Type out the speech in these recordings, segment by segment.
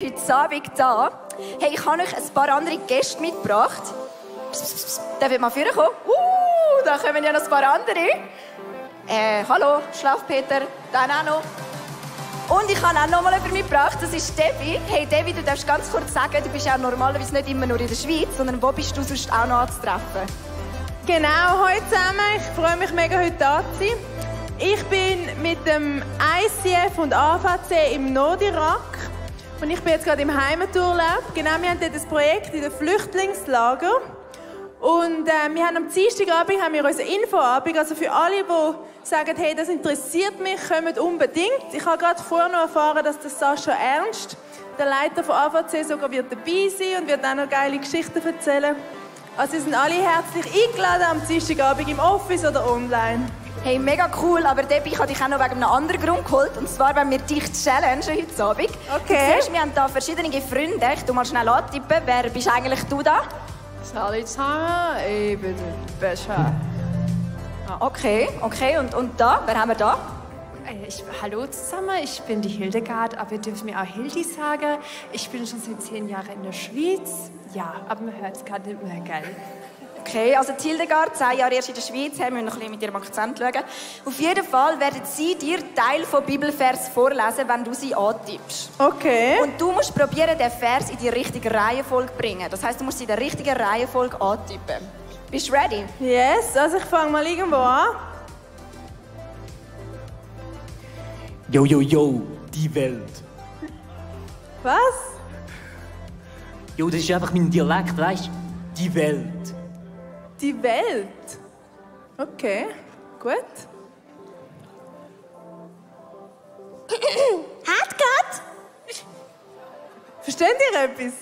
Heute Abend da. Hey, ich habe euch ein paar andere Gäste mitgebracht. Darf ich mal vorkommen? Da kommen ja noch ein paar andere. Hallo, Schlafpeter, dann auch noch. Und ich habe auch noch mal jemanden mitgebracht, das ist Debbie. Hey Debbie, du darfst ganz kurz sagen, du bist ja normalerweise nicht immer nur in der Schweiz, sondern wo bist du sonst auch noch anzutreffen? Genau, heute zusammen. Ich freue mich mega, heute da zu sein. Ich bin mit dem ICF und AVC im Nordirak. Und ich bin jetzt gerade im Heimaturlaub. Genau, wir haben dort ein Projekt in den Flüchtlingslager. Und wir haben am Dienstagabend haben wir unseren Infoabend. Also für alle, die sagen, hey, das interessiert mich, kommen unbedingt. Ich habe gerade vorher noch erfahren, dass der Sascha Ernst, der Leiter von AVC, sogar wird dabei sein und wird auch noch geile Geschichten erzählen. Also sie sind alle herzlich eingeladen am Dienstagabend im Office oder online. Hey, mega cool, aber Debbie, ich habe dich auch noch wegen einem anderen Grund geholt. Und zwar, wenn wir dich challengen heute Abend. Okay. Du siehst, wir haben hier verschiedene Freunde. Ich tu mal schnell antippen. Wer bist eigentlich du da? Hallo zusammen, ich bin Bescha. Okay. Und da? Wer haben wir da? Hallo zusammen, ich bin die Hildegard, aber ihr dürft mir auch Hildi sagen. Ich bin schon seit 10 Jahren in der Schweiz. Ja, aber man hört es gerade nicht mehr, gell? Okay, also Hildegard, 10 Jahre erst in der Schweiz, wir müssen noch ein bisschen mit ihrem Akzent schauen. Auf jeden Fall werden sie dir Teil von Bibelvers vorlesen, wenn du sie antippst. Okay. Und du musst probieren, den Vers in die richtige Reihenfolge zu bringen. Das heisst, du musst sie in der richtigen Reihenfolge antippen. Bist du ready? Yes, also ich fange mal irgendwo an. Yo, yo, yo, die Welt. Was? Jo, das ist einfach mein Dialekt, weißt du? Die Welt. Die Welt. Okay, gut. Hat Gott? Versteht ihr etwas?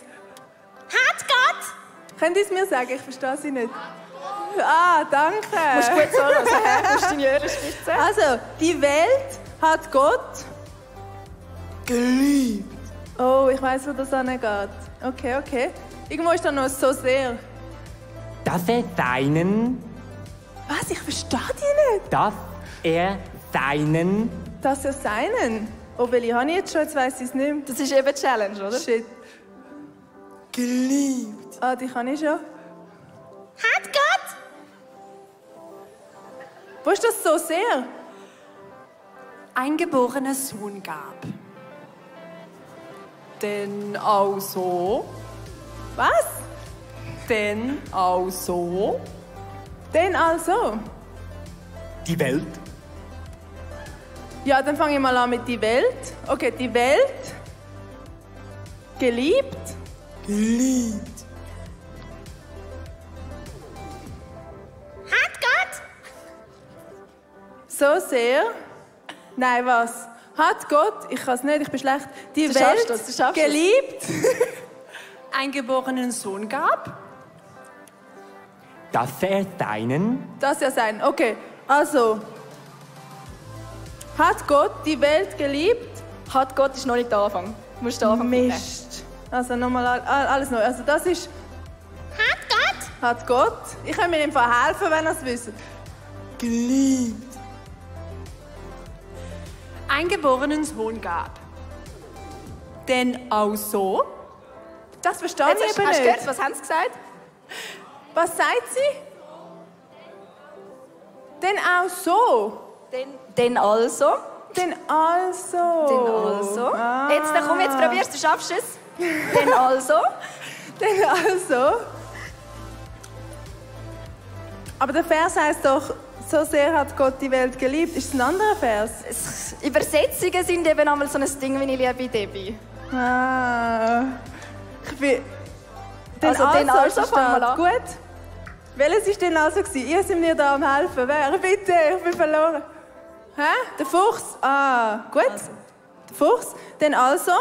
Hat Gott? Könnt ihr es mir sagen? Ich verstehe sie nicht. Ah, danke. Du musst gut zuhören, du musst deine Ohren spitzen. Also, die Welt hat Gott Geliebt. Oh, ich weiss, wo das angeht. Okay. Irgendwo ist da noch so sehr. Dass er seinen, Was? Ich verstehe die nicht. dass er seinen, Dass er seinen. Oh, welche habe ich jetzt schon? Jetzt weiss ich es nicht mehr. Das ist eben die Challenge, oder? Shit. geliebt. Ah, die kann ich schon. Hat Gott? Wo ist das so sehr? Eingeborenen Sohn gab. Denn auch so, Was? denn auch so, Denn also. Die Welt. Ja, dann fange ich mal an mit die Welt. Okay, die Welt. Geliebt. Geliebt. Hat Gott? So sehr. Nein, was? Hat Gott, ich kann es nicht, ich bin schlecht, die Du Welt schaffst das, du schaffst das. geliebt. eingeborenen Sohn gab. Dass er seinen, Das ja sein. Okay, also. Hat Gott die Welt geliebt? Hat Gott ist noch nicht der Anfang. Du musst den Anfang finden. Mist. Also nochmal alles neu. Also das ist. Hat Gott? Hat Gott. Ich kann mir im Fall helfen, wenn ihr es wisst. geliebt. Eingeborenen Sohn gab. Denn auch so, Das verstehe Jetzt ich hast eben du nicht. gehört, was haben sie gesagt? Was sagt sie? Denn auch so. Denn also. Denn also. Ah. Jetzt komm, jetzt probierst du, schaffst es. Denn also. Denn also. Aber der Vers heißt doch, so sehr hat Gott die Welt geliebt. Ist es ein anderer Vers? Übersetzungen sind eben einmal so ein Ding, wie ich liebe Debbie. Ah. Ich bin... Denn Denn also, ist fang mal das. an. Gut. Welches war denn also? Ihr seid mir da am helfen. Wer? Bitte, ich bin verloren. Hä? Der Fuchs? Ah, gut. Also. Der Fuchs. Denn also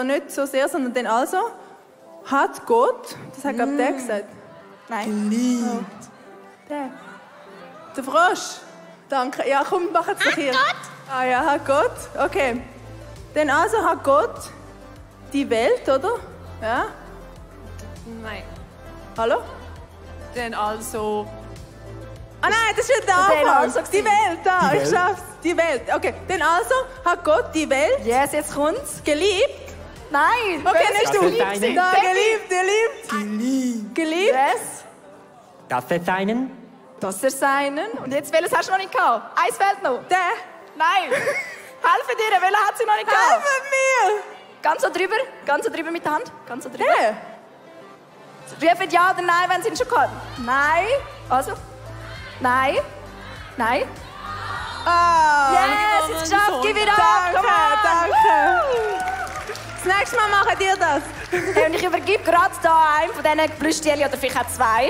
nicht so sehr, sondern denn also, hat Gott, das hat glaube der gesagt. Nein. Geliebt. Der Frosch. Danke. Ja, komm, mach jetzt doch hier. Gott? Ah ja, hat Gott. Okay. Denn also hat Gott die Welt, oder? Ja. nein, Hallo? denn also, Ah nein, das ist nicht der Denn Anfang. also Die Welt, da, Die ich Welt? schaff's. Die Welt. Okay, denn also hat Gott die Welt Yes, jetzt kommt's. geliebt. Nein. Okay, nicht du. Darf es sein? Da, geliebt. Geliebt? Yes. Darf es sein? Das er seinen. Und jetzt, welches hast du noch nicht gehabt? Eins fehlt noch. Der. Nein. Helfe dir, welcher hat sie noch nicht gehabt? Helfen mir. Ganz so drüber mit der Hand. Ganz so drüber. Der. Rufen ja oder nein, wenn sie ihn schon gehabt haben. Nein. Also. Nein. Nein. Ah. Yes, it's geschafft. Gib it up. Danke, Come on. danke. Das nächste Mal machen dir das. Hey, und ich übergebe gerade da einem von diesen Plüschtieren oder vielleicht auch zwei.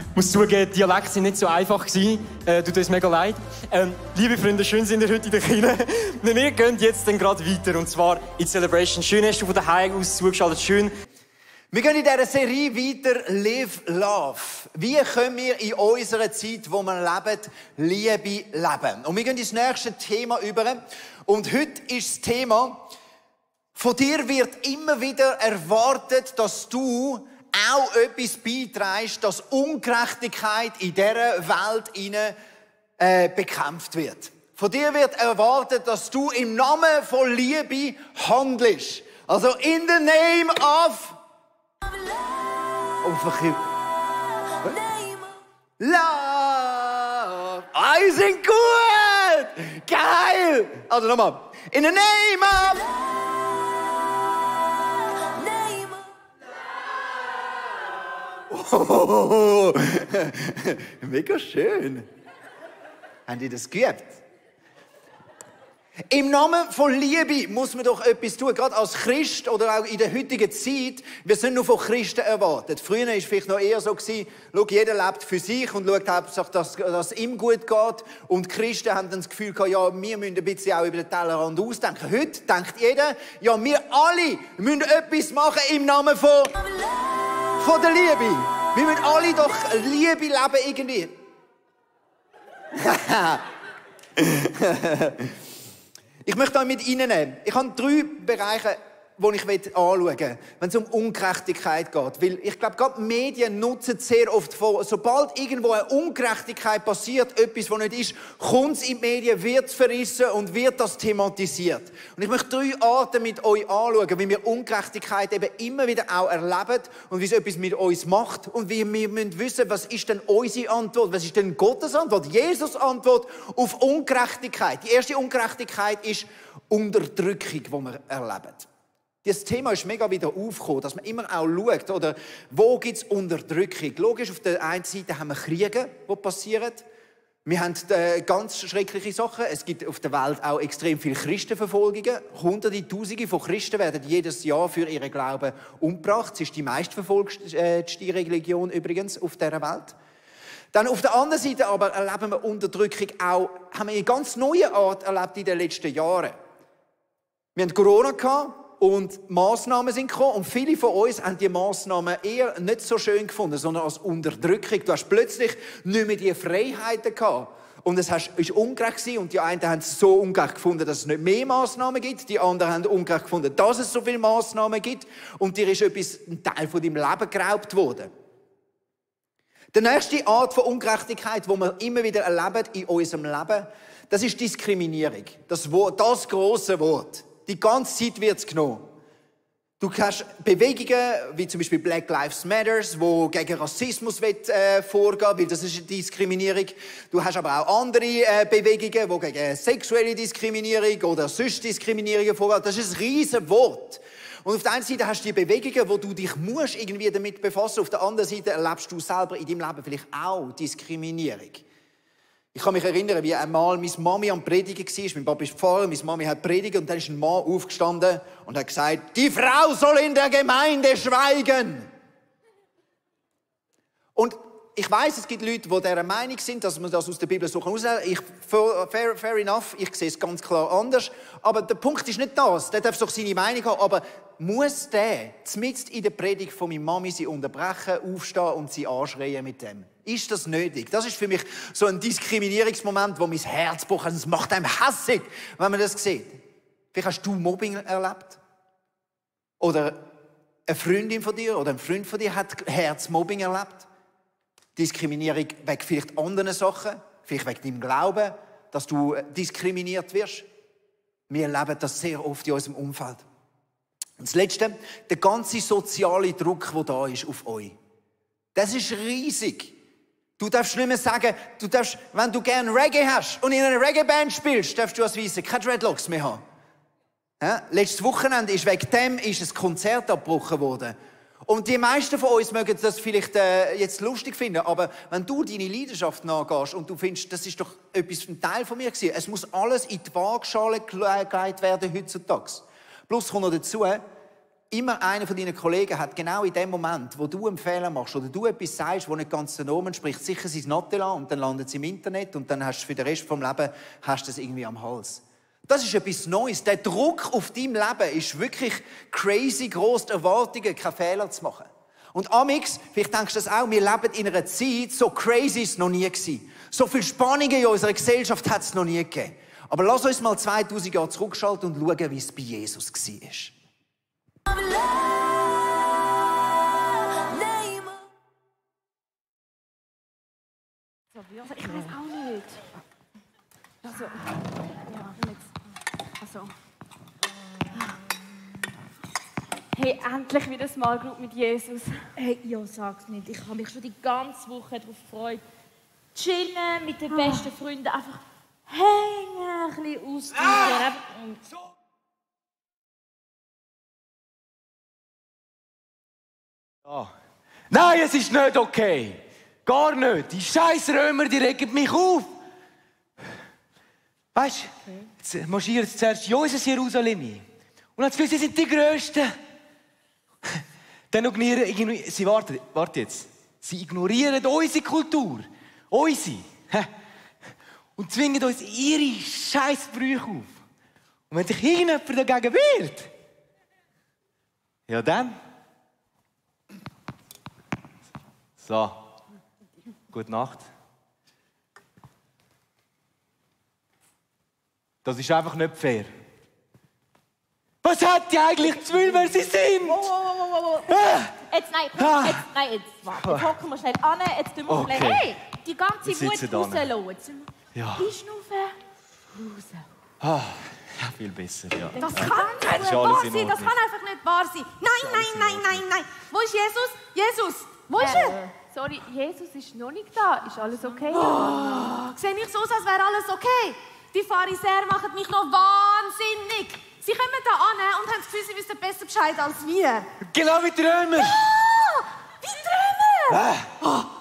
Ich muss zugeben, die Dialekte sind nicht so einfach gewesen. Tut uns mega leid. Liebe Freunde, schön sind ihr heute in der Kirche. Wir gehen jetzt dann gerade weiter, und zwar in die Celebration. Schön hast du von daheim aus zugeschaltet. Schön. Wir gehen in dieser Serie weiter, Live Love. Wie können wir in unserer Zeit, wo wir leben, Liebe leben? Und wir gehen ins nächste Thema über. Und heute ist das Thema, von dir wird immer wieder erwartet, dass du auch etwas beiträgst, dass Ungerechtigkeit in dieser Welt bekämpft wird. Von dir wird erwartet, dass du im Namen von Liebe handelst. Also in the name of Love. Alle sind gut. Geil. Also nochmal. In the name of Oh, mega schön. Haben die das geübt? Im Namen von Liebe muss man doch etwas tun, gerade als Christ oder auch in der heutigen Zeit. Wir sind nur von Christen erwartet. Früher war es vielleicht noch eher so, schau, jeder lebt für sich und schaut hauptsächlich, dass es ihm gut geht. Und die Christen haben dann das Gefühl gehabt, ja, wir müssen ein bisschen auch über den Tellerrand ausdenken. Heute denkt jeder, ja, wir alle müssen etwas machen im Namen von der Liebe. Wir müssen alle doch Liebe leben irgendwie. Ich möchte euch mit reinnehmen. Ich habe 3 Bereiche, die ich anschauen will, wenn es um Ungerechtigkeit geht. Weil ich glaube, gerade die Medien nutzen es sehr oft vor. Sobald irgendwo eine Ungerechtigkeit passiert, etwas, was nicht ist, kommt es in die Medien, wird es verrissen und wird das thematisiert. Und ich möchte 3 Arten mit euch anschauen, wie wir Ungerechtigkeit eben immer wieder auch erleben und wie es etwas mit uns macht. Und wie wir müssen wissen, was ist denn unsere Antwort, was ist denn Gottes Antwort, Jesus' Antwort auf Ungerechtigkeit. Die erste Ungerechtigkeit ist Unterdrückung, die wir erleben. Das Thema ist mega wieder aufgekommen, dass man immer auch schaut, oder wo gibt es Unterdrückung. Logisch, auf der einen Seite haben wir Kriege, die passieren. Wir haben ganz schreckliche Sachen. Es gibt auf der Welt auch extrem viele Christenverfolgungen. Hunderte, Tausende von Christen werden jedes Jahr für ihren Glauben umgebracht. Es ist die meistverfolgte Religion übrigens auf dieser Welt. Dann auf der anderen Seite aber erleben wir Unterdrückung auch, haben wir eine ganz neue Art erlebt in den letzten Jahren. Wir hatten Corona gehabt. Und Massnahmen sind gekommen und viele von uns haben die Massnahmen eher nicht so schön gefunden, sondern als Unterdrückung. Du hast plötzlich nicht mehr die Freiheiten gehabt. Und es war ungerecht und die einen haben es so ungerecht gefunden, dass es nicht mehr Massnahmen gibt. Die anderen haben ungerecht gefunden, dass es so viele Massnahmen gibt. Und dir ist ein Teil von deinem Leben geraubt worden. Die nächste Art von Ungerechtigkeit, die wir immer wieder erleben in unserem Leben, das ist Diskriminierung. Das grosse Wort. Die ganze Zeit wird es genommen. Du hast Bewegungen, wie zum Beispiel Black Lives Matter, die gegen Rassismus vorgehen, weil das ist eine Diskriminierung. Du hast aber auch andere Bewegungen, die gegen sexuelle Diskriminierung oder sonst Diskriminierungen vorgehen. Das ist ein riesen Wort. Und auf der einen Seite hast du die Bewegungen, wo du dich irgendwie damit befassen musst. Auf der anderen Seite erlebst du selber in deinem Leben vielleicht auch Diskriminierung. Ich kann mich erinnern, wie einmal meine Mami am Predigen war. Mein Papa ist Pfarrer, meine Mami hat predigt und dann ist ein Mann aufgestanden und hat gesagt, die Frau soll in der Gemeinde schweigen. Und ich weiss, es gibt Leute, die dieser Meinung sind, dass man das aus der Bibel so herausnehmen kann. Fair enough, ich sehe es ganz klar anders. Aber der Punkt ist nicht das. Der darf doch seine Meinung haben. Aber muss der mitten in der Predigt von meiner Mami sie unterbrechen, aufstehen und sie anschreien mit dem? Ist das nötig? Das ist für mich so ein Diskriminierungsmoment, wo mein Herz bricht. Es macht einem hässig, wenn man das sieht. Vielleicht hast du Mobbing erlebt. Oder eine Freundin von dir oder ein Freund von dir hat Herzmobbing erlebt. Diskriminierung wegen vielleicht anderen Sachen, vielleicht wegen deinem Glauben, dass du diskriminiert wirst. Wir erleben das sehr oft in unserem Umfeld. Und das Letzte, der ganze soziale Druck, der da ist auf euch. Das ist riesig. Du darfst nicht mehr sagen, wenn du gerne Reggae hast und in einer Reggae-Band spielst, darfst du als Weisse keine Dreadlocks mehr haben. Ja? Letztes Wochenende ist wegen dem ein Konzert abgebrochen worden. Und die meisten von uns mögen das vielleicht jetzt lustig finden, aber wenn du deine Leidenschaft nachgehst und du findest, das ist doch etwas, ein Teil von mir gewesen, es muss alles in die Waagschale gelegt werden heutzutage. Plus kommt noch dazu, immer einer von deinen Kollegen hat genau in dem Moment, wo du einen Fehler machst oder du etwas sagst, wo nicht ganz den Namen spricht, sicher sein Nattel und dann landet es im Internet und dann hast du für den Rest des Lebens hast du das irgendwie am Hals. Das ist etwas Neues. Der Druck auf deinem Leben ist wirklich crazy gross, die Erwartungen, keine Fehler zu machen. Und amix, vielleicht denkst du das auch, wir leben in einer Zeit, so crazy ist es noch nie gewesen. So viel Spannungen in unserer Gesellschaft hat es noch nie gegeben. Aber lass uns mal 2000 Jahre zurückschalten und schauen, wie es bei Jesus war. Ich weiß auch nicht. Also, ja, jetzt. Also. Hey, endlich wieder ein Small Group mit Jesus. Hey, ja, sag's nicht. Ich habe mich schon die ganze Woche darauf gefreut. Chillen mit den besten Freunden, einfach hängen, ein bisschen austauschen. Nein, es ist nicht okay. Gar nicht. Die scheiß Römer, die regen mich auf. Weißt du, jetzt marschieren sie zuerst in unser Jerusalem ein. Und dann sie sind die Größten. Dann ignorieren sie, warte jetzt. Sie ignorieren unsere Kultur. Unsere. Und zwingen uns ihre scheiß Brüche auf. Und wenn sich irgendjemand dagegen wehrt, ja dann. So, gute Nacht. Das ist einfach nicht fair. Was hat die eigentlich zu will, wer sie sind? Jetzt, nein, komm, jetzt, warte. Jetzt hocken wir schnell an, jetzt tun wir Okay. schnell. Hey, die ganze Jetzt Wut sitzen da. rauslassen. Ja. Einschnaufen, raus. Ja, viel besser, ja. Das kann nicht ist wahr alles in sein. Das Ordnung. kann einfach nicht wahr sein. Nein. Wo ist Jesus? Jesus, wo ist er? Sorry, Jesus ist noch nicht da. Ist alles okay? Sehe ich so aus, als wäre alles okay? Die Pharisäer machen mich noch wahnsinnig. Sie kommen da an und haben das Gefühl, sie wissen besser Bescheid als wir. Genau wie die Römer. Wie Trümmer!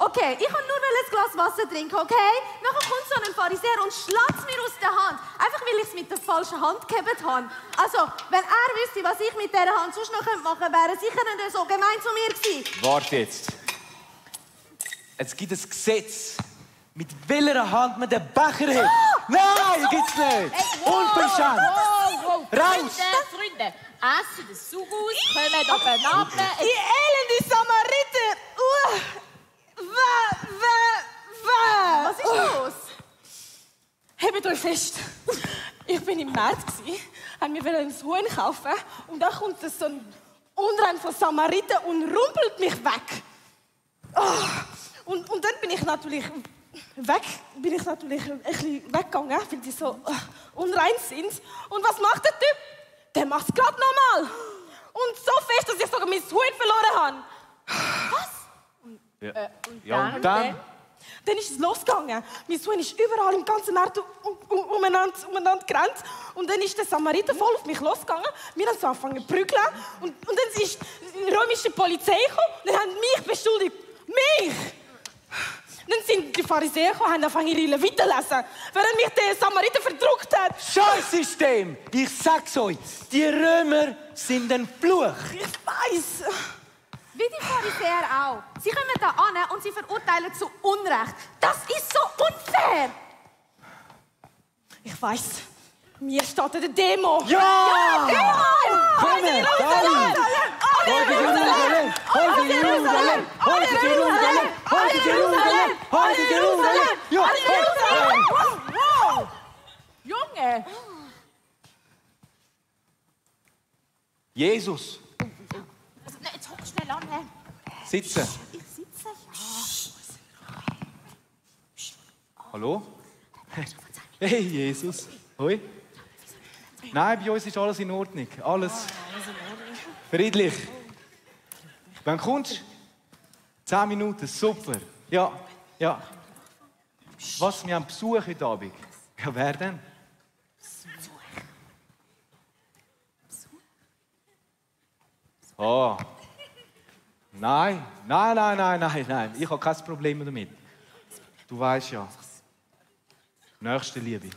Okay, ich kann nur ein Glas Wasser trinken, okay? Nachher kommt so ein Pharisäer und schlägt mir aus der Hand. Einfach, weil ich es mit der falschen Hand gehabt habe. Also, wenn er wüsste, was ich mit dieser Hand sonst noch machen könnte, wäre er sicher nicht so gemein zu mir gewesen. Warte jetzt. Es gibt ein Gesetz, mit welcher Hand man den Becher hat. Nein, gibt's nicht. Unverschämt. Raus! Freunde, essen das Saug aus, kommen oben runter. Die elende Samariter! Was ist los? Hebt euch fest. Ich bin im Markt, haben mir ein Huhn kaufen und dann kommt so ein Unrein von Samariten und rumpelt mich weg. Und dann bin ich natürlich ein bisschen weggegangen, weil die so unrein sind. Und was macht der Typ? Der macht es gerade nochmal. Und so fest, dass ich sogar mein Huhn verloren habe. Ja, und dann? Dann ist es losgegangen. Mein Huhn ist überall im ganzen Markt umeinander gerannt. Und dann ist der Samariter voll auf mich losgegangen. Wir haben so angefangen zu prügeln. Und dann ist die römische Polizei gekommen und haben mich beschuldigt. Mich! Dann sind die Pharisäer gekommen, haben angefangen ihre Leviten zu lesen, während mich der Samariter verdruckt hat. Scheißsystem! Ich sag's euch, die Römer sind ein Fluch. Ich weiss. Wie die Pharisäer auch. Sie kommen da an und sie verurteilen zu Unrecht. Das ist so unfair! Ich weiss. Mir steht der Demo. Ja! Demo! Kommen! Jerusalem! Heute Jerusalem! Heute Jerusalem! Heute Jerusalem! Heute Jerusalem! Heute Jerusalem! Ja! Wow! Junge! Jesus! Jetzt hock schnell an. Sitzen! Ich sitze, Hallo? Hey, Jesus! Hoi? Nein, bei uns ist alles in Ordnung. Alles. Friedlich. Wann kommst du? 10 Minuten, super. Ja, ja. Was, wir haben Besuch heute Abend? Ja, wer denn? Oh. Nein. Ich habe kein Problem damit. Du weißt ja. Nächste Liebe.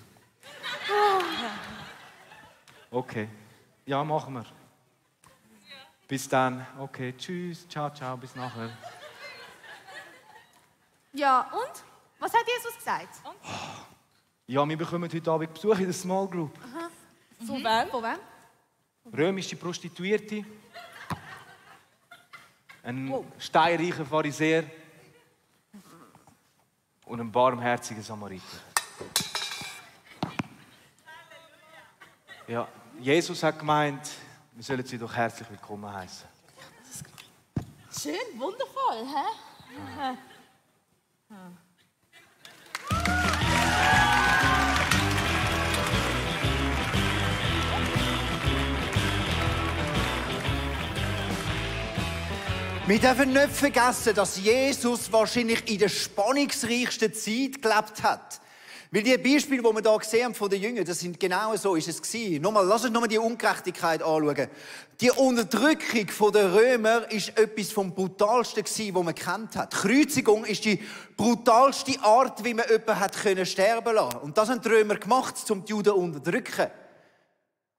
Okay. Ja, machen wir. Bis dann. Okay, tschüss. Ciao, ciao. Bis nachher. Ja, und? Was hat Jesus gesagt? Ja, wir bekommen heute Abend Besuch in der Small Group. Von wem? Von wem? Römische Prostituierte. Ein steinreicher Pharisäer. Und ein barmherziger Samariter. Ja, Jesus hat gemeint, wir sollen sie doch herzlich willkommen heißen. Schön, wundervoll, hä? Wir dürfen nicht vergessen, dass Jesus wahrscheinlich in der spannungsreichsten Zeit gelebt hat. Weil die Beispiele, die wir hier gesehen haben von den Jüngern, das sind genau so ist es gewesen. Nochmal, lass uns nochmal die Ungerechtigkeit anschauen. Die Unterdrückung der Römer ist etwas vom Brutalsten gewesen, was man kennt hat. Kreuzigung ist die brutalste Art, wie man jemanden hat sterben lassen. Und das haben die Römer gemacht, um die Juden zu unterdrücken.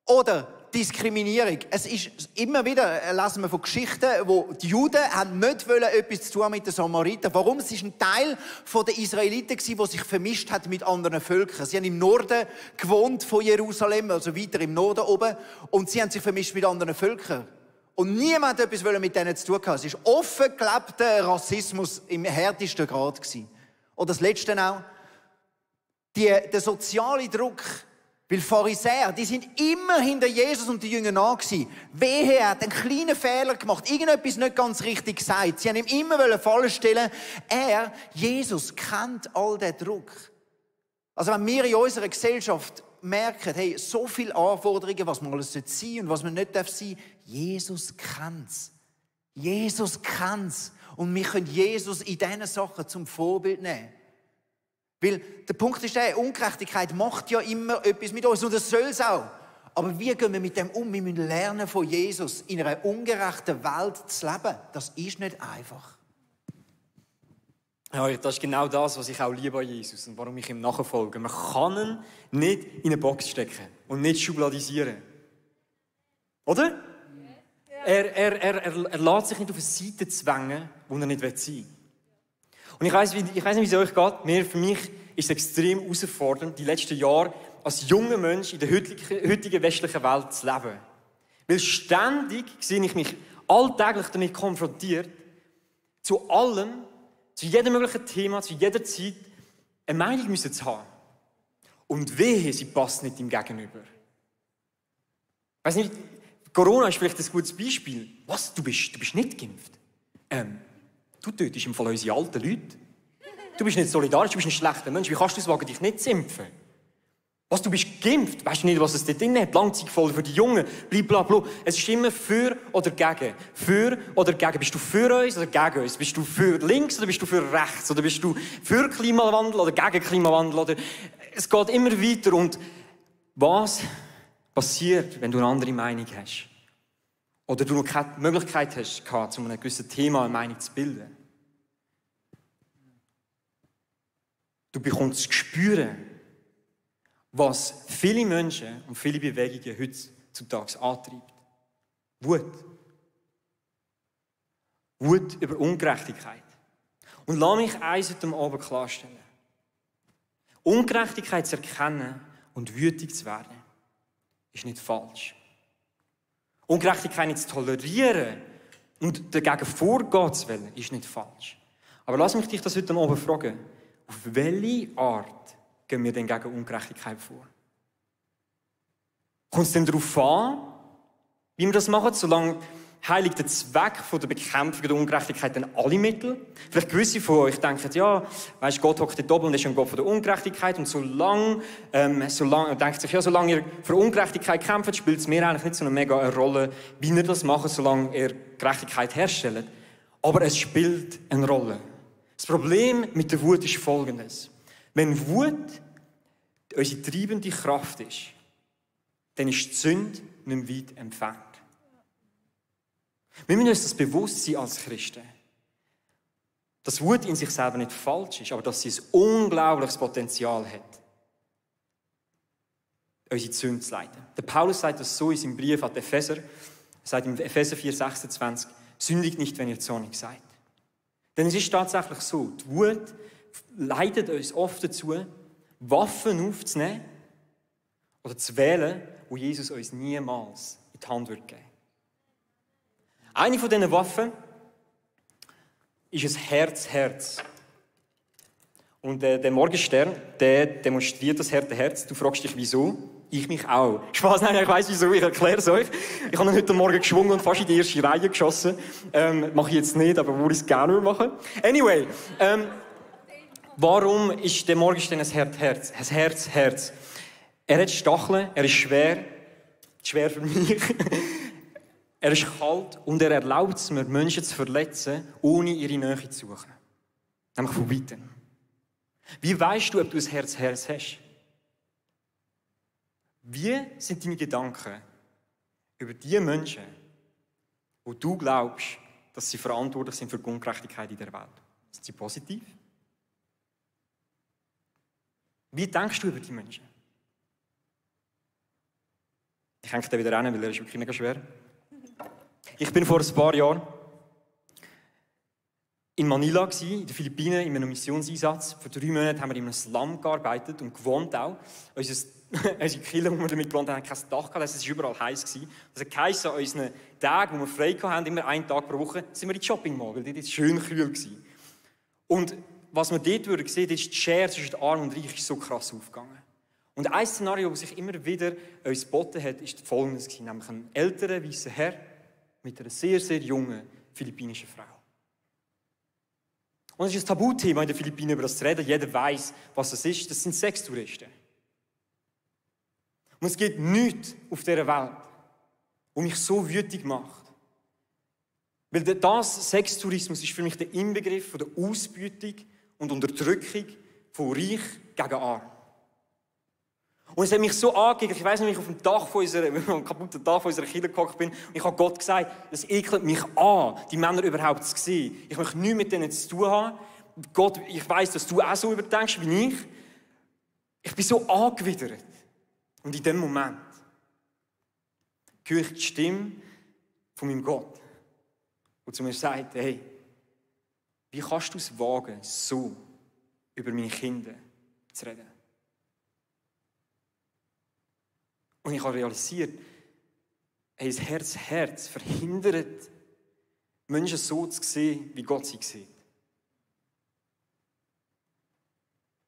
Oder Diskriminierung. Es ist immer wieder, lesen wir von Geschichten, wo die Juden haben nicht etwas zu tun mit den Samaritern. Warum? Es ist ein Teil der Israeliten gewesen, der sich vermischt hat mit anderen Völkern. Sie haben im Norden gewohnt von Jerusalem, also weiter im Norden oben, und sie haben sich vermischt mit anderen Völkern. Und niemand hat etwas mit denen zu tun gehabt. Es war offen gelebter Rassismus im härtesten Grad gewesen. Und das Letzte auch, der soziale Druck. Weil Pharisäer, die sind immer hinter Jesus und die Jünger nach gewesen. Wehe, er hat einen kleinen Fehler gemacht, irgendetwas nicht ganz richtig gesagt. Sie haben ihm immer falsch stellen. Jesus, kennt all den Druck. Also wenn wir in unserer Gesellschaft merken, hey, so viele Anforderungen, was man alles sein sollte und was man nicht sein darf, Jesus kennt's. Jesus kennt's. Und wir können Jesus in diesen Sachen zum Vorbild nehmen. Weil der Punkt ist der, Ungerechtigkeit macht ja immer etwas mit uns und das soll es auch. Aber wie gehen wir mit dem um? Wir müssen lernen von Jesus, in einer ungerechten Welt zu leben. Das ist nicht einfach. Ja, das ist genau das, was ich auch liebe an Jesus und warum ich ihm nachfolge. Man kann ihn nicht in eine Box stecken und nicht schubladisieren. Oder? Er lässt sich nicht auf eine Seite zwängen, wo er nicht sein will. Und ich weiss nicht, wie es euch geht. Für mich ist es extrem herausfordernd, die letzten Jahre als junger Mensch in der heutigen westlichen Welt zu leben. Weil ständig sehe ich mich alltäglich damit konfrontiert, zu allem, zu jedem möglichen Thema, zu jeder Zeit eine Meinung müssen zu haben. Und wehe, sie passt nicht dem Gegenüber. Ich weiss nicht, Corona ist vielleicht ein gutes Beispiel. Was? Du bist nicht geimpft? Du tötest im Fall unsere alten Leute. Du bist nicht solidarisch, du bist ein schlechter Mensch. Wie kannst du es wagen, dich nicht zu impfen? Was, du bist geimpft? Weißt du nicht, was es dort drin hat? Langzeitfolgen für die Jungen, blablabla. Es ist immer für oder gegen. Für oder gegen. Bist du für uns oder gegen uns? Bist du für links oder bist du für rechts? Oder bist du für Klimawandel oder gegen Klimawandel? Oder es geht immer weiter. Und was passiert, wenn du eine andere Meinung hast? Oder du noch keine Möglichkeit hast, zu einem gewissen Thema eine Meinung zu bilden. Du bekommst zu spüren, was viele Menschen und viele Bewegungen heutzutage antreibt. Wut. Wut über Ungerechtigkeit. Und lass mich eins heute Abend klarstellen. Ungerechtigkeit zu erkennen und wütig zu werden, ist nicht falsch. Ungerechtigkeit nicht zu tolerieren und dagegen vorgehen zu wollen, ist nicht falsch. Aber lass mich dich das heute Abend fragen. Auf welche Art gehen wir denn gegen Ungerechtigkeit vor? Kommt es denn darauf an, wie wir das machen? Solange heiligt der Zweck der Bekämpfung der Ungerechtigkeit dann alle Mittel? Vielleicht gewisse von euch denken, ja, weisst, Gott hockt dort oben und ist ein Gott der Ungerechtigkeit und solange ihr für Ungerechtigkeit kämpft, spielt es mir eigentlich nicht so eine mega Rolle, wie ihr das macht, solange ihr Gerechtigkeit herstellt. Aber es spielt eine Rolle. Das Problem mit der Wut ist Folgendes. Wenn Wut unsere treibende Kraft ist, dann ist die Sünde nicht mehr weit entfernt. Wir müssen uns das bewusst sein als Christen. Dass Wut in sich selber nicht falsch ist, aber dass sie ein unglaubliches Potenzial hat, unsere Sünde zu leiten. Der Paulus sagt das so in seinem Brief an die Epheser. Er sagt im Epheser 4,26, sündigt nicht, wenn ihr zornig seid. Denn es ist tatsächlich so, die Wut leitet uns oft dazu, Waffen aufzunehmen oder zu wählen, die Jesus uns niemals in die Hand geben würde. Eine von diesen Waffen ist ein Herz. Und der Morgenstern, der demonstriert das harte Herz. Du fragst dich, wieso? Ich mich auch. Spaß, nein, ich weiss wieso, ich erkläre es euch. Ich habe ihn heute Morgen geschwungen und fast in die erste Reihe geschossen. Mache ich jetzt nicht, aber würde ich es gerne machen. Anyway, warum ist der Morgenstern ein Herz? Ein Herz. Er hat Stacheln, er ist schwer für mich. Er ist kalt und er erlaubt es mir, Menschen zu verletzen, ohne ihre Nähe zu suchen. Nämlich von weitem. Wie weisst du, ob du ein Herz hast? Wie sind deine Gedanken über die Menschen, wo du glaubst, dass sie verantwortlich sind für die Ungerechtigkeit in der Welt? Sind sie positiv? Wie denkst du über die Menschen? Ich hänge den wieder rein, weil er ist wirklich mega schwer. Ich bin vor ein paar Jahren in Manila, in den Philippinen, in einem Missionseinsatz. Vor 3 Monaten haben wir in einem Slum gearbeitet und gewohnt auch. Unsere Kirche, wo wir damit gewohnt haben, kein Dach gehabt, es war überall heiß. Das hat geheißen, an unseren Tagen, wo wir frei hatten, immer einen Tag pro Woche, sind wir in die Shopping Mall, weil dort war es schön kühl. Und was wir dort sehen, ist, die Schere zwischen Arm und Reich ist so krass aufgegangen. Und ein Szenario, das sich immer wieder uns geboten hat, ist folgendes: nämlich ein älterer, weißer Herr mit einer sehr, sehr jungen philippinischen Frau. Und es ist ein Tabuthema in den Philippinen, über das zu reden. Jeder weiß, was es ist. Das sind Sextouristen. Und es gibt nichts auf dieser Welt, was mich so wütend macht. Weil das Sextourismus ist für mich der Inbegriff von der Ausbeutung und Unterdrückung von Reich gegen Arm. Und es hat mich so angeekelt. Ich weiss noch, wie ich auf dem kaputten Dach von unserer Kirche gehockt bin. Und ich habe Gott gesagt, das ekelt mich an, die Männer überhaupt zu sehen. Ich möchte nichts mit denen zu tun haben. Gott, ich weiss, dass du auch so überdenkst wie ich. Ich bin so angewidert. Und in dem Moment höre ich die Stimme von meinem Gott, der zu mir sagt, hey, wie kannst du es wagen, so über meine Kinder zu reden? Und ich habe realisiert, hey, das Herz verhindert, Menschen so zu sehen, wie Gott sie sieht.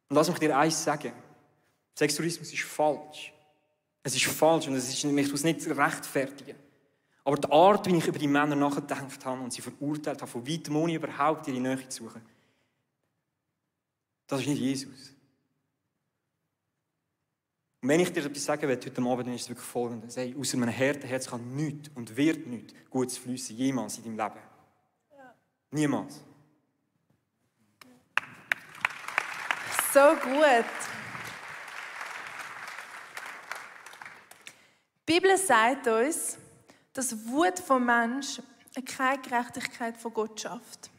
Und lass mich dir eins sagen. Sextourismus ist falsch. Es ist falsch und ich tue es nicht rechtfertigen. Aber die Art, wie ich über die Männer nachgedacht habe und sie verurteilt habe, von weitem ohne überhaupt ihre Nähe zu suchen, das ist nicht Jesus. Und wenn ich dir etwas sagen will heute Abend, dann ist es wirklich Folgendes. Hey, aus einem harten Herz kann nichts und wird nichts Gutes fließen, jemals in deinem Leben. Ja. Niemals. So gut. Die Bibel sagt uns, dass Wut vom Menschen keine Gerechtigkeit von Gott schafft.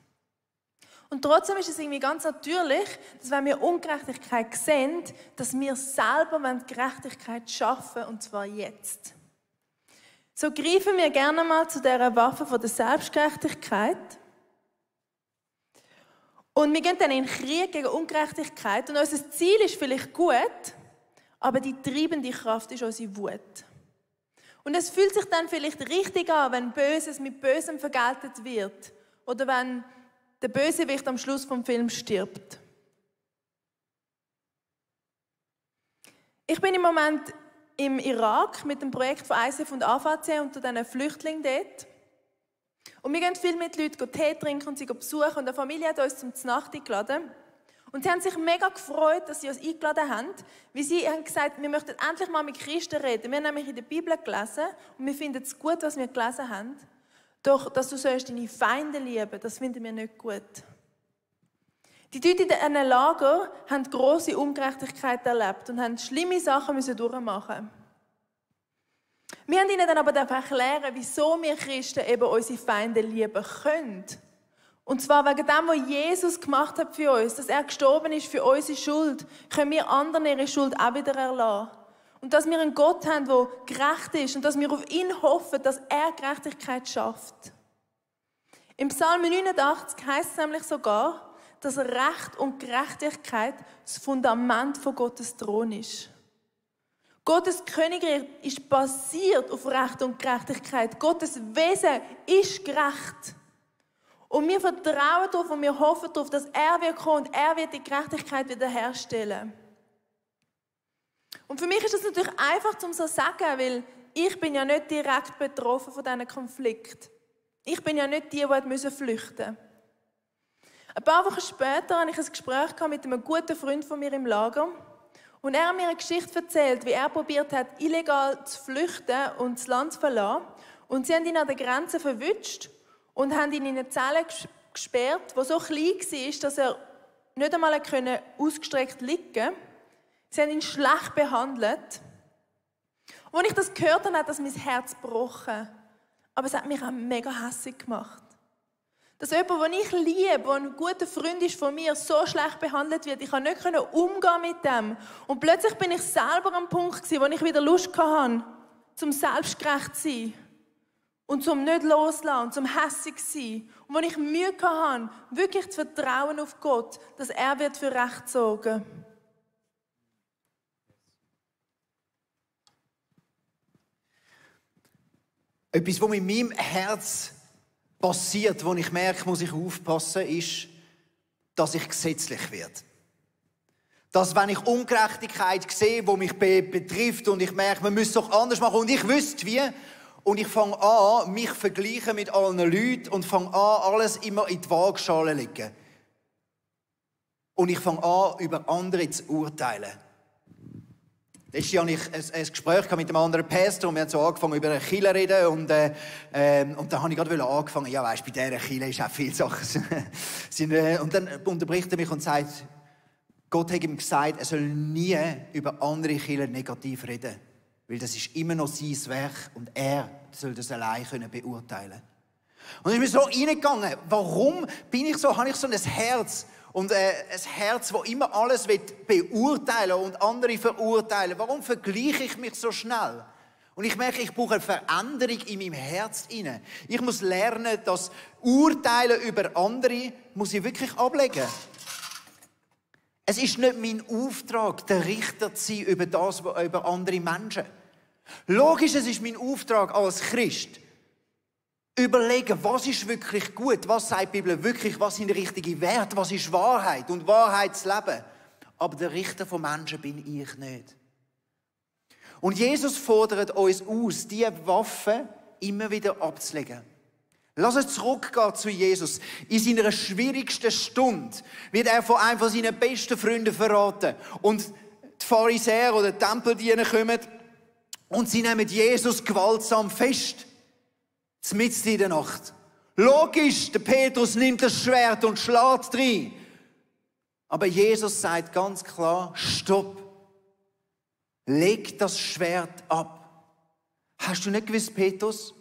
Und trotzdem ist es irgendwie ganz natürlich, dass wenn wir Ungerechtigkeit sehen, dass wir selber Gerechtigkeit schaffen wollen, und zwar jetzt. So greifen wir gerne mal zu dieser Waffe von der Selbstgerechtigkeit. Und wir gehen dann in den Krieg gegen Ungerechtigkeit. Und unser Ziel ist vielleicht gut, aber die treibende Kraft ist unsere Wut. Und es fühlt sich dann vielleicht richtig an, wenn Böses mit Bösem vergeltet wird. Oder wenn der Bösewicht am Schluss vom Film stirbt. Ich bin im Moment im Irak mit dem Projekt von ICF und AVC unter diesen Flüchtlingen dort. Und wir gehen viel mit Leuten Tee trinken und sie besuchen. Und eine Familie hat uns zum Znacht eingeladen. Und sie haben sich mega gefreut, dass sie uns eingeladen haben, weil sie haben gesagt, wir möchten endlich mal mit Christen reden. Wir haben nämlich in der Bibel gelesen und wir finden es gut, was wir gelesen haben. Doch, dass du sollst deine Feinde lieben, das finden wir nicht gut. Die Leute in diesen Lager haben grosse Ungerechtigkeit erlebt und haben schlimme Sachen durchmachen. Wir haben ihnen dann aber erklären, wieso wir Christen eben unsere Feinde lieben können. Und zwar wegen dem, was Jesus gemacht hat für uns, dass er gestorben ist für unsere Schuld, können wir anderen ihre Schuld auch wieder erlassen. Und dass wir einen Gott haben, der gerecht ist und dass wir auf ihn hoffen, dass er Gerechtigkeit schafft. Im Psalm 89 heißt es nämlich sogar, dass Recht und Gerechtigkeit das Fundament von Gottes Thron ist. Gottes Königreich ist basiert auf Recht und Gerechtigkeit. Gottes Wesen ist gerecht. Und wir vertrauen darauf und wir hoffen darauf, dass er wird kommen und er wird die Gerechtigkeit wiederherstellen. Und für mich ist das natürlich einfach, um so zu sagen, weil ich bin ja nicht direkt betroffen von diesem Konflikt. Ich bin ja nicht die flüchten musste. Ein paar Wochen später hatte ich ein Gespräch mit einem guten Freund von mir im Lager. Und er hat mir eine Geschichte erzählt, wie er probiert hat, illegal zu flüchten und das Land zu verlassen. Und sie haben ihn an der Grenze verwünscht und haben ihn in eine Zelle gesperrt, die so klein war, dass er nicht einmal ausgestreckt liegen konnte. Sie haben ihn schlecht behandelt. Und als ich das gehört habe, hat das mein Herz gebrochen. Aber es hat mich auch mega hässig gemacht. Dass jemand, den ich liebe, der ein guter Freund ist von mir, so schlecht behandelt wird. Ich konnte nicht umgehen mit dem. Und plötzlich bin ich selber am Punkt, wo ich wieder Lust hatte, zum selbstgerecht zu sein. Und zum nicht loslassen und zum hässig zu sein. Und wo ich Mühe hatte, wirklich zu vertrauen auf Gott, dass er wird für Recht sorgen. Etwas, was mit meinem Herz passiert, wo ich merke, muss ich aufpassen, ist, dass ich gesetzlich werde. Dass, wenn ich Ungerechtigkeit sehe, die mich betrifft und ich merke, man müsste es doch anders machen und ich wüsste wie, und ich fange an, mich zu vergleichen mit allen Leuten und fange an, alles immer in die Waagschale zu legen. Und ich fange an, über andere zu urteilen. Letztes Jahr hatte ich ein Gespräch mit einem anderen Pastor und wir haben so angefangen, über eine Kirche zu reden und da habe ich gerade angefangen, ja weisst, bei dieser Kirche ist auch viele Sachen. Und dann unterbricht er mich und sagt, Gott hat ihm gesagt, er soll nie über andere Kirchen negativ reden, weil das ist immer noch sein Werk und er soll das allein beurteilen können. Und ich bin so reingegangen, warum habe ich so ein Herz, und ein Herz, das immer alles beurteilen und andere verurteilen. Warum vergleiche ich mich so schnell? Und ich merke, ich brauche eine Veränderung in meinem Herz. Ich muss lernen, das Urteilen über andere muss ich wirklich ablegen. Es ist nicht mein Auftrag, der Richter zu sein über andere Menschen. Logisch, es ist mein Auftrag als Christ, überlegen, was ist wirklich gut, was sagt die Bibel wirklich, was sind richtige Werte, was ist Wahrheit und Wahrheitsleben. Aber der Richter von Menschen bin ich nicht. Und Jesus fordert uns aus, diese Waffen immer wieder abzulegen. Lass uns zurückgehen zu Jesus. In seiner schwierigsten Stunde wird er von einem seiner besten Freunde verraten. Und die Pharisäer oder die Tempeldiener kommen und sie nehmen Jesus gewaltsam fest. Mitten in der Nacht. Logisch, der Petrus nimmt das Schwert und schlägt rein. Aber Jesus sagt ganz klar, stopp. Leg das Schwert ab. Hast du nicht gewusst, Petrus?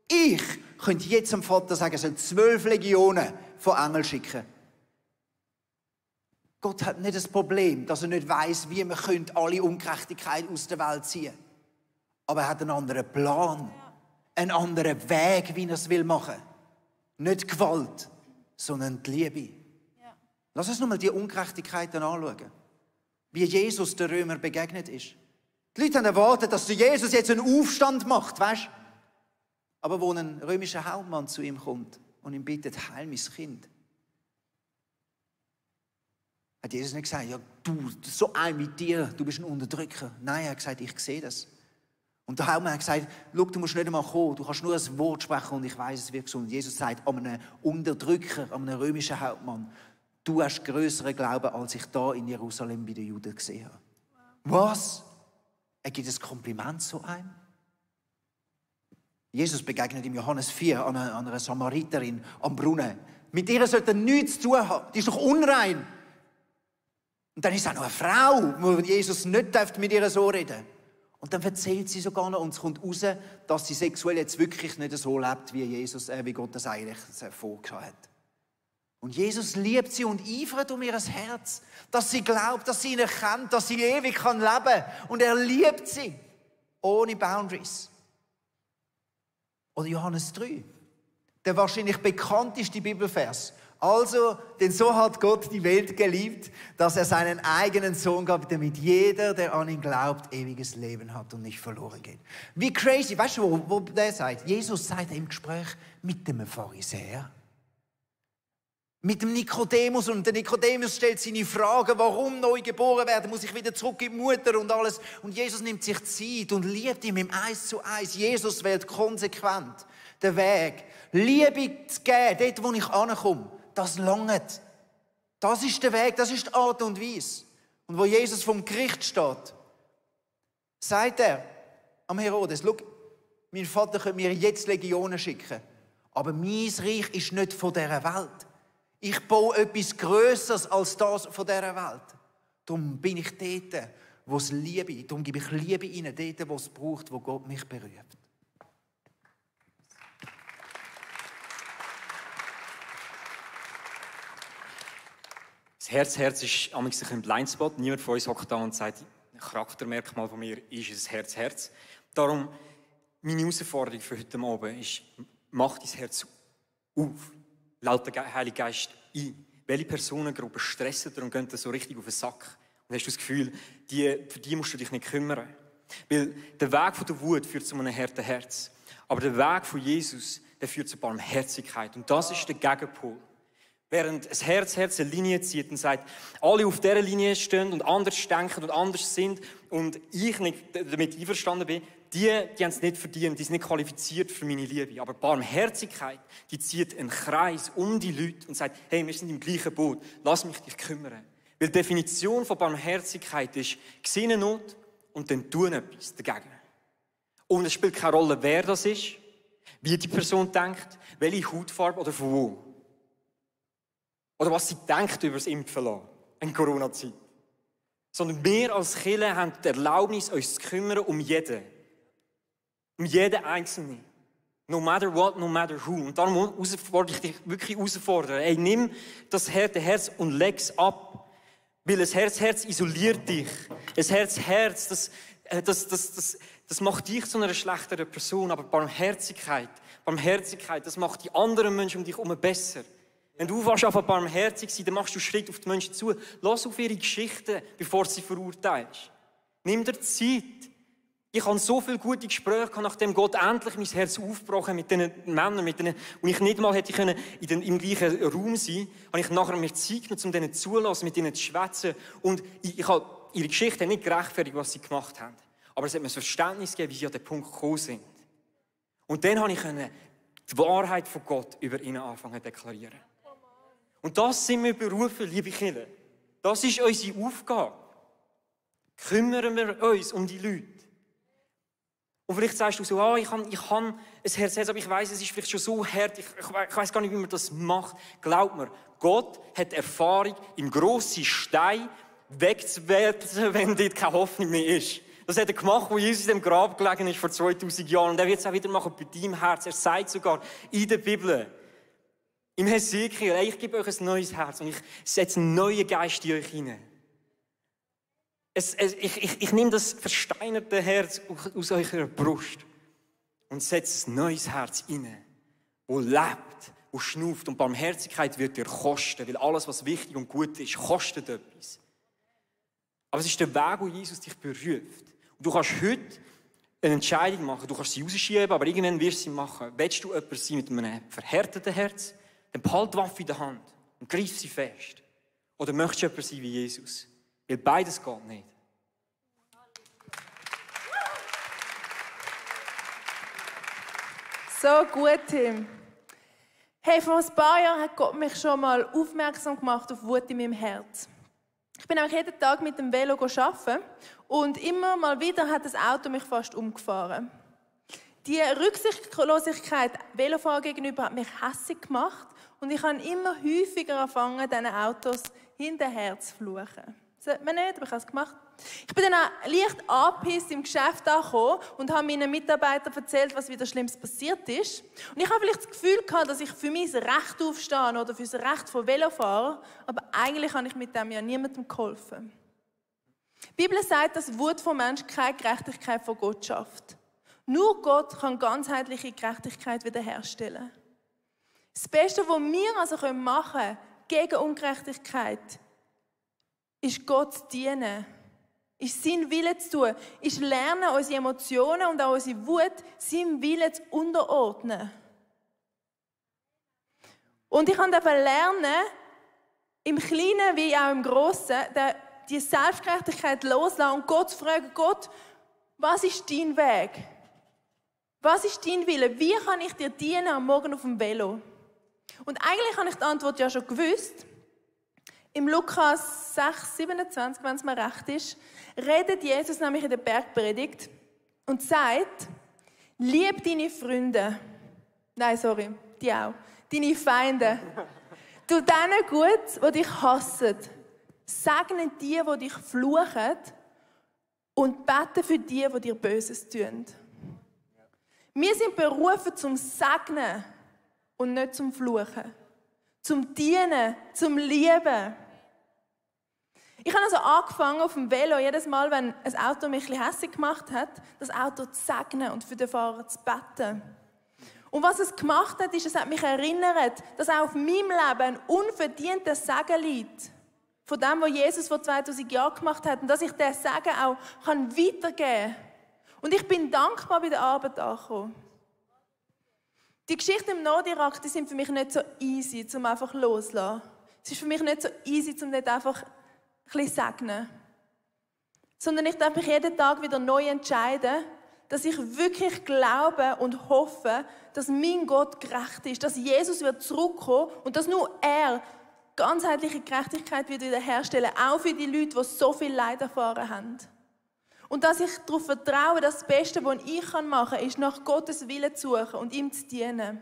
Ich könnte jetzt dem Vater sagen, er soll 12 Legionen von Engeln schicken. Gott hat nicht das Problem, dass er nicht weiss, wie man alle Ungerechtigkeit aus der Welt ziehen könnte. Aber er hat einen anderen Plan. Einen anderen Weg, wie er es machen will. Nicht Gewalt, sondern die Liebe. Ja. Lass uns nochmal die Ungerechtigkeiten anschauen. Wie Jesus den Römer begegnet ist. Die Leute haben erwartet, dass Jesus jetzt einen Aufstand macht, weißt? Aber wo ein römischer Hauptmann zu ihm kommt und ihm bittet, heil mein Kind, hat Jesus nicht gesagt, ja, du, so ein mit dir, du bist ein Unterdrücker. Nein, er hat gesagt, ich sehe das. Und da haben wir gesagt, schau, du musst nicht einmal kommen, du kannst nur ein Wort sprechen und ich weiss, es wird gesund. Und Jesus sagt an einem Unterdrücker, an einem römischen Hauptmann, du hast grösseren Glauben, als ich da in Jerusalem bei den Juden gesehen habe. Was? Er gibt ein Kompliment zu einem? Jesus begegnet im Johannes 4 an einer Samariterin am Brunnen. Mit ihr sollte er nichts zu tun haben. Die ist doch unrein. Und dann ist auch noch eine Frau, wo Jesus nicht mit ihr so reden darf. Und dann erzählt sie sogar noch, und es kommt raus, dass sie sexuell jetzt wirklich nicht so lebt, wie Gott das eigentlich vorgeschlagen hat. Und Jesus liebt sie und eifert um ihr Herz, dass sie glaubt, dass sie ihn erkennt, dass sie ewig leben kann. Und er liebt sie, ohne Boundaries. Oder Johannes 3, der wahrscheinlich bekannteste Bibelvers. Also, denn so hat Gott die Welt geliebt, dass er seinen eigenen Sohn gab, damit jeder, der an ihn glaubt, ewiges Leben hat und nicht verloren geht. Wie crazy, weißt du, wo der sagt? Jesus sagt im Gespräch mit dem Pharisäer, mit dem Nikodemus, und der Nikodemus stellt seine Frage, warum neu geboren werden, muss ich wieder zurück in die Mutter und alles. Und Jesus nimmt sich Zeit und liebt ihn im 1:1. Jesus wählt konsequent den Weg, Liebe zu geben, dort, wo ich ankomme. Das langt. Das ist der Weg, das ist die Art und Weise. Und wo Jesus vom Gericht steht, sagt er am Herodes, schau, mein Vater könnte mir jetzt Legionen schicken, aber mein Reich ist nicht von dieser Welt. Ich baue etwas Grösseres als das von dieser Welt. Darum bin ich dort, wo es Liebe, darum gebe ich Liebe rein, dort, wo es braucht, wo Gott mich berührt. Das Herz ist ein bisschen ein Blindspot. Niemand von uns hockt da und sagt, ein Charaktermerkmal von mir ist ein Herz. Darum, meine Herausforderung für heute Abend ist, mach dein Herz auf. Laut der Heilige Geist ein. Welche Personengruppen stressen dir und gehen dir so richtig auf den Sack? Und hast du das Gefühl, für die musst du dich nicht kümmern. Weil der Weg von der Wut führt zu einem harten Herz. Aber der Weg von Jesus, der führt zu Barmherzigkeit. Und das ist der Gegenpol. Während ein Herz eine Linie zieht und sagt, alle auf dieser Linie stehen und anders denken und anders sind und ich nicht damit einverstanden bin, die haben es nicht verdient, die sind nicht qualifiziert für meine Liebe. Aber Barmherzigkeit, die zieht einen Kreis um die Leute und sagt, hey, wir sind im gleichen Boot, lass mich dich kümmern. Weil die Definition von Barmherzigkeit ist, sehe Not und dann tun etwas dagegen. Und es spielt keine Rolle, wer das ist, wie die Person denkt, welche Hautfarbe oder von wo. Oder was sie denkt über das Impfen lassen in Corona-Zeit. Sondern wir als Kirche haben die Erlaubnis, uns zu kümmern um jeden. Um jeden Einzelnen. No matter what, no matter who. Und darum fordere ich dich wirklich herausfordern. Hey, nimm das harte Herz und leg es ab. Weil ein Herz isoliert dich. Ein Herz, das macht dich zu einer schlechteren Person. Aber Barmherzigkeit, das macht die anderen Menschen um dich herum besser. Wenn du anfängst, barmherzig zu sein, dann machst du Schritt auf die Menschen zu. Lass auf ihre Geschichten, bevor du sie verurteilst. Nimm dir Zeit. Ich habe so viele gute Gespräche gehabt, nachdem Gott endlich mein Herz aufgebrochen mit diesen Männern, und ich nicht mal hätte können im gleichen Raum sein, habe ich nachher mir Zeit genommen, um denen zuzulassen, mit ihnen zu schwätzen. Und ich habe ihre Geschichte nicht gerechtfertigt, was sie gemacht haben. Aber es hat mir das Verständnis gegeben, wie sie an den Punkt gekommen sind. Und dann habe ich die Wahrheit von Gott über ihnen anfangen zu deklarieren. Und das sind wir berufen, liebe Kinder. Das ist unsere Aufgabe. Kümmern wir uns um die Leute. Und vielleicht sagst du so, ich habe ein Herz, aber ich weiss, es ist vielleicht schon so hart, ich weiss gar nicht, wie man das macht. Glaub mir, Gott hat Erfahrung, im grossen Stein wegzuwerfen, wenn dort keine Hoffnung mehr ist. Das hat er gemacht, wo Jesus in dem Grab gelegen ist vor 2000 Jahren. Und er wird es auch wieder machen bei deinem Herz. Er sagt sogar in der Bibel, im Hesekiel, ich gebe euch ein neues Herz und ich setze einen neuen Geist in euch hinein. Ich nehme das versteinerte Herz aus eurer Brust und setze ein neues Herz hinein, das lebt, das schnauft. Und Barmherzigkeit wird dir kosten, weil alles, was wichtig und gut ist, kostet etwas. Aber es ist der Weg, wo Jesus dich beruft. Und du kannst heute eine Entscheidung machen, du kannst sie rausschieben, aber irgendwann wirst du sie machen. Willst du jemand sein mit einem verhärteten Herz? Dann behalte die Waffe in der Hand und greif sie fest. Oder möchtest du jemand sein wie Jesus? Weil beides geht nicht. So gut, Tim. Hey, vor ein paar Jahren hat Gott mich schon mal aufmerksam gemacht auf Wut in meinem Herz. Ich bin nämlich jeden Tag mit dem Velo arbeiten und immer mal wieder hat das Auto mich fast umgefahren. Die Rücksichtslosigkeit Velofahrer gegenüber hat mich hässig gemacht und ich habe immer häufiger angefangen, diesen Autos hinterher zu fluchen. Das sollte man nicht, aber ich habe es gemacht. Ich bin dann auch leicht angepisst im Geschäft angekommen und habe meinen Mitarbeitern erzählt, was wieder Schlimmes passiert ist. Und ich habe vielleicht das Gefühl gehabt, dass ich für mein Recht aufstehe oder für das Recht von Velofahrern, aber eigentlich habe ich mit dem ja niemandem geholfen. Die Bibel sagt, dass Wut von Menschen keine Gerechtigkeit von Gott schafft. Nur Gott kann ganzheitliche Gerechtigkeit wiederherstellen. Das Beste, was wir also machen können gegen Ungerechtigkeit, ist Gott zu dienen. Ist sein Wille zu tun. Ist lernen, unsere Emotionen und auch unsere Wut seinem Willen zu unterordnen. Und ich durfte lernen, im Kleinen wie auch im Grossen, die Selbstgerechtigkeit loslassen und Gott zu fragen, Gott, was ist dein Weg? Was ist dein Wille? Wie kann ich dir dienen am Morgen auf dem Velo? Und eigentlich habe ich die Antwort ja schon gewusst. Im Lukas 6,27, wenn es mir recht ist, redet Jesus nämlich in der Bergpredigt und sagt, lieb deine Freunde. Nein, sorry, die auch. Deine Feinde. Tu denen gut, die dich hassen. Segne die dich fluchen. Und bete für die dir Böses tun. Wir sind berufen zum Segnen und nicht zum Fluchen. Zum Dienen, zum Lieben. Ich habe also angefangen auf dem Velo, jedes Mal, wenn ein Auto mich ein bisschen hässlich gemacht hat, das Auto zu segnen und für den Fahrer zu beten. Und was es gemacht hat, ist, es hat mich erinnert, dass auch auf meinem Leben ein unverdienter Segen liegt. Von dem, was Jesus vor 2000 Jahren gemacht hat. Und dass ich diesen Segen auch weitergeben kann. Und ich bin dankbar bei der Arbeit angekommen. Die Geschichten im Nordirak, die sind für mich nicht so easy, um einfach loszulassen. Es ist für mich nicht so easy, um nicht einfach ein bisschen zu segnen. Sondern ich darf mich jeden Tag wieder neu entscheiden, dass ich wirklich glaube und hoffe, dass mein Gott gerecht ist, dass Jesus wird zurückkommen und dass nur er ganzheitliche Gerechtigkeit wird wiederherstellen, auch für die Leute, die so viel Leid erfahren haben. Und dass ich darauf vertraue, dass das Beste, was ich machen kann, ist, nach Gottes Willen zu suchen und ihm zu dienen.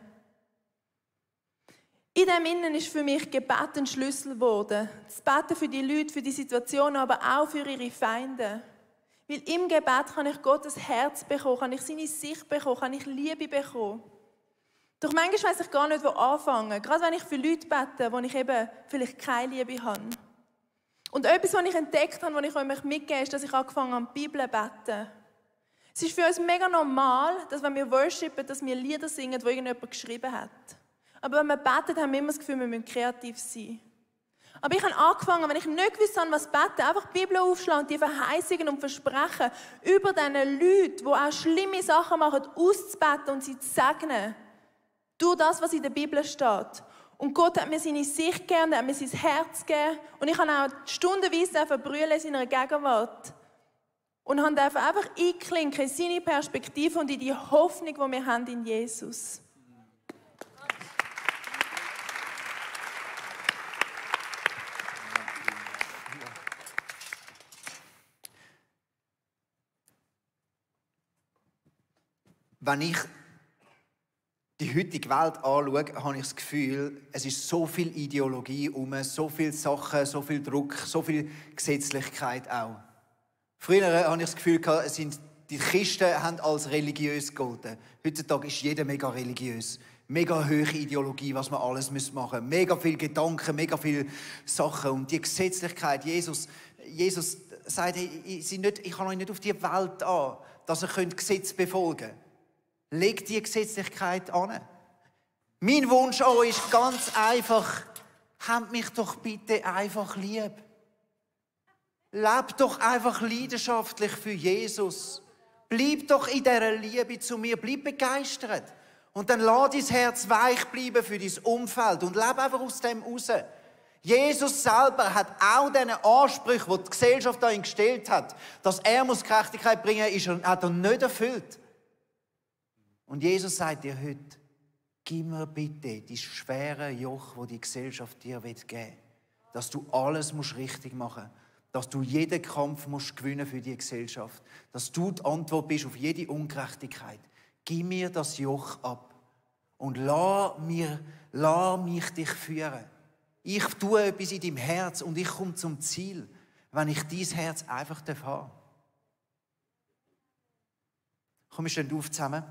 In dem Innen ist für mich Gebet ein Schlüssel geworden. Das Beten für die Leute, für die Situationen, aber auch für ihre Feinde. Weil im Gebet kann ich Gottes Herz bekommen, kann ich seine Sicht bekommen, kann ich Liebe bekommen. Doch manchmal weiss ich gar nicht, wo anfangen. Gerade wenn ich für Leute bete, wo ich eben vielleicht keine Liebe habe. Und etwas, was ich entdeckt habe, was ich euch mitgebe, ist, dass ich angefangen habe, die Bibel zu beten. Es ist für uns mega normal, dass wenn wir worshipen, dass wir Lieder singen, die irgendjemand geschrieben hat. Aber wenn wir beten, haben wir immer das Gefühl, wir müssen kreativ sein. Aber ich habe angefangen, wenn ich nicht gewusst habe, was beten, einfach die Bibel aufschlagen und die Verheißungen und Versprechen über diese Leute, die auch schlimme Sachen machen, auszubeten und sie zu segnen. Durch das, was in der Bibel steht. Und Gott hat mir seine Sicht gegeben, er hat mir sein Herz gegeben. Und ich habe auch stundenweise brüllen in seiner Gegenwart. Und habe einfach einklinken in seine Perspektive und in die Hoffnung, die wir haben in Jesus. Wenn ich die heutige Welt anschaue, habe ich das Gefühl, es ist so viel Ideologie so viele Sachen, so viel Druck, so viel Gesetzlichkeit auch. Früher habe ich das Gefühl, die Christen haben als religiös gegolten. Heutzutage ist jeder mega religiös. Mega hohe Ideologie, was man alles machen muss. Mega viele Gedanken, mega viele Sachen. Und die Gesetzlichkeit, Jesus sagt, ich kann euch nicht auf die Welt an, dass ihr Gesetze befolgen könnt. Legt die Gesetzlichkeit an. Mein Wunsch an euch ist ganz einfach, habt mich doch bitte einfach lieb. Lebt doch einfach leidenschaftlich für Jesus. Bleib doch in dieser Liebe zu mir, bleib begeistert. Und dann lass dein Herz weich bleiben für dein Umfeld und lebe einfach aus dem raus. Jesus selber hat auch diesen Anspruch, die die Gesellschaft an ihn gestellt hat, dass er Gerechtigkeit bringen muss, hat er nicht erfüllt. Und Jesus sagt dir heute, gib mir bitte die schwere Joch, wo die Gesellschaft dir geben will. Dass du alles richtig machen musst. Dass du jeden Kampf gewinnen für die Gesellschaft. Dass du die Antwort bist auf jede Ungerechtigkeit. Gib mir das Joch ab. Und lass mich dich führen. Ich tue etwas in deinem Herz und ich komme zum Ziel, wenn ich dein Herz einfach haben darf. Komm, wir stehen auf zusammen.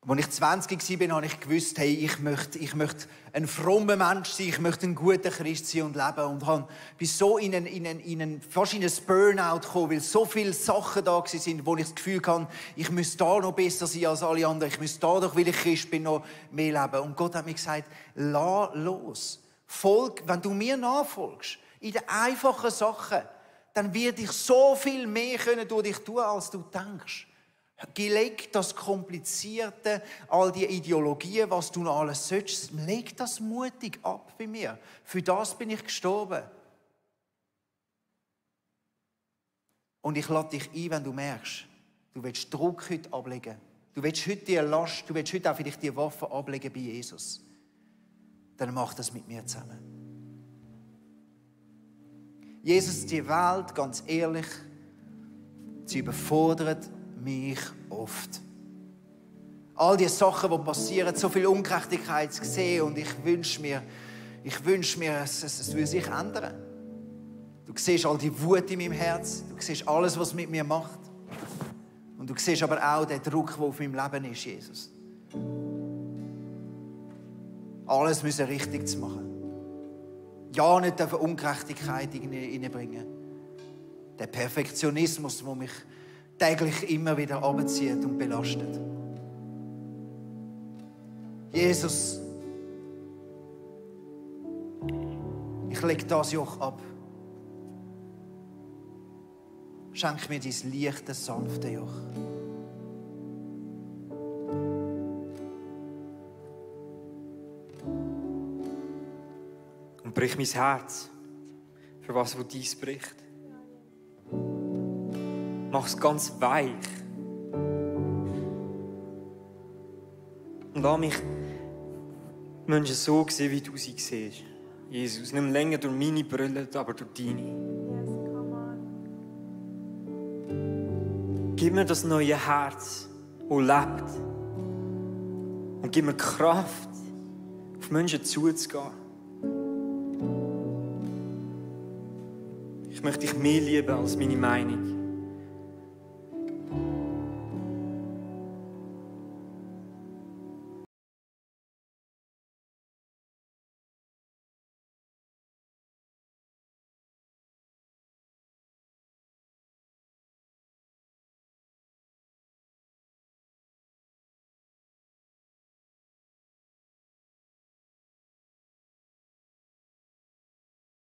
Als ich 20 war, habe ich gewusst, hey, ich möchte ein frommer Mensch sein, ich möchte ein guter Christ sein und leben. Und bin so fast in ein Burnout gekommen, weil so viele Sachen da waren, wo ich das Gefühl hatte, ich müsste da noch besser sein als alle anderen. Ich müsste da doch, weil ich Christ bin, noch mehr leben. Und Gott hat mir gesagt, lass los. Wenn du mir nachfolgst, in den einfachen Sachen, dann wird ich so viel mehr durch dich tun, als du denkst. Leg das Komplizierte, all die Ideologien, was du noch alles sollst, leg das mutig ab bei mir. Für das bin ich gestorben. Und ich lade dich ein, wenn du merkst, du willst Druck heute ablegen. Du willst heute die Last, du willst heute auch vielleicht die Waffe ablegen bei Jesus. Dann mach das mit mir zusammen. Jesus, die Welt, ganz ehrlich, sie überfordert mich oft. All die Sachen, die passieren, so viel Ungerechtigkeit zu sehen und ich wünsche mir, es würde sich ändern. Du siehst all die Wut in meinem Herz, du siehst alles, was es mit mir macht. Und du siehst aber auch den Druck, der auf meinem Leben ist, Jesus. Alles müssen richtig zu machen. Ja, nicht Ungerechtigkeit reinbringen. Der Perfektionismus, der mich täglich immer wieder abzieht und belastet. Jesus, ich lege das Joch ab. Schenk mir dein leichte, sanfte Joch. Und brich mein Herz für was, wo dies bricht. Mach es ganz weich. Und lass mich die Menschen so sehen, wie du sie siehst. Jesus, nicht länger durch meine Brille, aber durch deine. Yes, come on. Gib mir das neue Herz, das lebt. Und gib mir Kraft, auf Menschen zuzugehen. Ich möchte dich mehr lieben als meine Meinung.